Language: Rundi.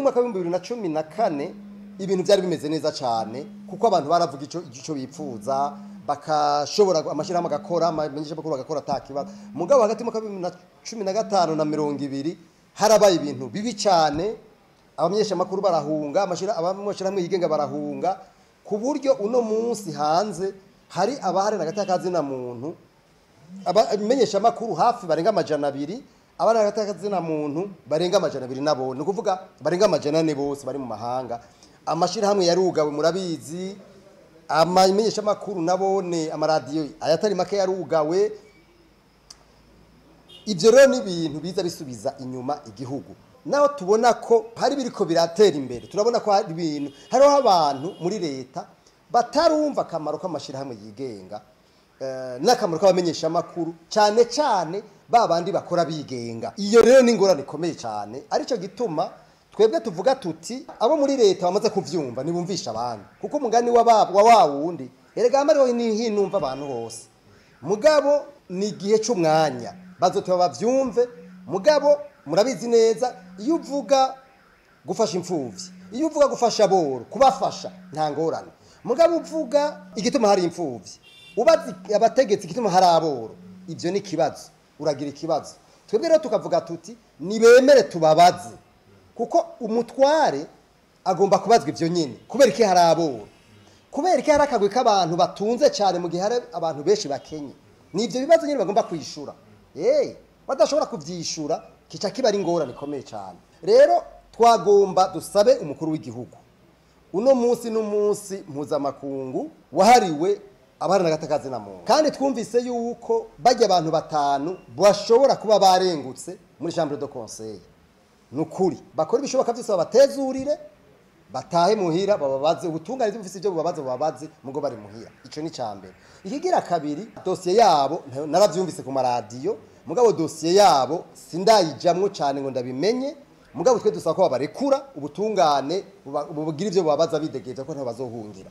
y'umwaka w'ibihumbi bibiri na cumi na kane ibintu byari bimeze neza cyane, kuko abantu baravuga ico bipfuza, bakashobora amashyirahamwe agakora, amamenyeshamakuru bagakora atakibazo. Mugabo hagati y'umwaka w'ibihumbi bibiri na cumi na gatanu na mirongo ibiri harabaye ibintu bibi cyane, abamenyeshamakuru barahunga, amashyirahamwe yigenga barahunga, ku buryo uno munsi hanze hari abaharana hagati y'akazina muntu, abamenyeshamakuru hafi barenga 200, abana hagati y'akazina muntu barenga 200 nabo, ni ukuvuga barenga 400 bose bari mu mahanga. Amashirahamwe yarugawe murabizi, amamenyeshamakuru nabone, amaradiyo ayatari make yarugawe. Ibyo rero ni ibintu biza bisubiza inyuma igihugu. Naho tubona ko hari biriko biratera imbere, turabona ko hari ibintu, hariho abantu muri leta batarumva akamaro k'amashirahamwe yigenga, n'akamaro k'abamenyeshamakuru, cyane cyane ba bandi bakora bigenga. Iyo rero ni ingorane ikomeye cyane, arico gituma twebwe tuvuga tuti abo muri leta bamaze kuvyumva nibumvisha abandi, kuko umugani wa wa wundi erega amariho ni hinumva abantu bose. Mugabo ni igihe c'umwanya bazotoba bavyumve. Mugabo murabizi neza, iyo uvuga gufasha imfuvyi, iyo uvuga gufasha aboro, kubafasha nta ngorane. Mugabo uvuga igituma hari imfuvyi, ubazi abategetsi igituma hari aboro, ivyo ni kibazo, uragira ikibazo. Twebwe rero tukavuga tuti nibemere tubabaze, kuko umutware agomba kubazwa ivyo nyene. Kubera iki hari aboro? Kubera iki hari akagwi k'abantu batunze cyane mu gihe hari abantu benshi bakenye? Nivyo bibazo nyene bagomba kwishura. Badashobora kuvyishura kica kiba ari ingorane ikomeye cyane. Rero twagomba dusabe umukuru w'igihugu, uno munsi n'umunsi mpuzamakungu wahariwe abaharana agatakazi na muntu, kandi twumvise yuko bajya abantu 5 bashobora kuba barengutse muri chambre de conseil. Nukuri bakora ibishoboka byose babatezurire, batahe muhira, bababaze ubutungane bufise ibyo bubabaze, bababaze mugo bari muhira. Ico ni cambere. Ikigira kabiri, dossier yabo naravyumvise ku maradiyo, mugabo dossier yabo sindayijamwo cyane ngo ndabimenye. Mugabo twe dusaba ko babarekura, ubutungane bugira ivyo bubabaza bidegeje ko ntabazohungira.